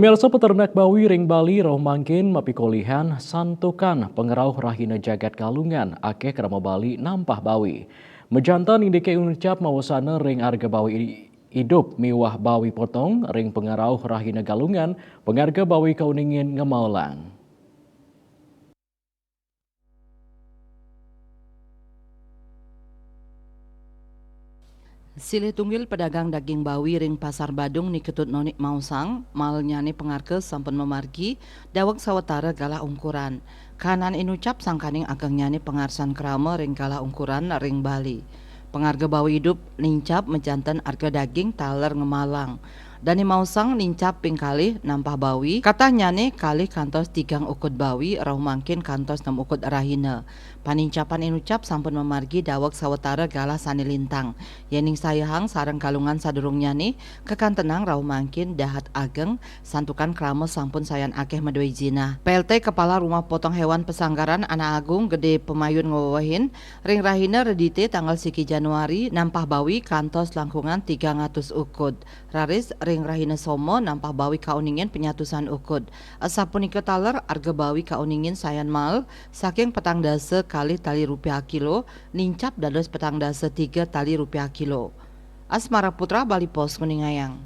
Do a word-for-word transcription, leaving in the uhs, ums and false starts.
Pemirsa, peternak bawi ring Bali rauh mangkin mapikolihan santukan pangrauh rahina jagat Galungan, akeh krama Bali nampah bawi. Majanten indike inucap maosana ring arga bawi i-, idup miwah bawi potong ring pangrauh rahina Galungan, pangarga bawi kauningin ngamaulang. Silih tunggil pedagang daging bawi ring Pasar Badung Ni Ketut Nonik maosang, malnyane pangarga sampun mamargi daweg sawatara galah ungkuran. Kahanan inucap sangkaning agengnyane pangarsan krama ring galah ungkuran ring Bali. Pangarga bawi idup nincap majanten arga daging taler ngamaulang. Dane maosang nincap ping kalih nampah bawi, katahnyane kalih kantos tigang ukud bawi, rauh mangkin kantos nem ukud rahina. Panincapan inucap sampun mamargi daweg sawatara galah sane lintang. Yening sayahang sareng Galungan sadurungnyane, kakantenang rauh mangkin dahat ageng, santukan krama sampun sayan akeh madue jinah. P L T Kepala Rumah Potong Hewan Pesanggaran Anak Agung Gede Pemayun ngwewehin, ring rahina Redite tanggal siki Januari, nampah bawi kantos langkungan tigang atus ukud. Raris ring rahina Soma nampah bawi kauningin penyatusan ukud. Asapunika taler arga bawi kauningin sayan mael saking petang dasa kalih tali rupiah kilo, nincap dados petang dasa tiga tali rupiah kilo. Asmara Putra, Bali Post, nguningayang.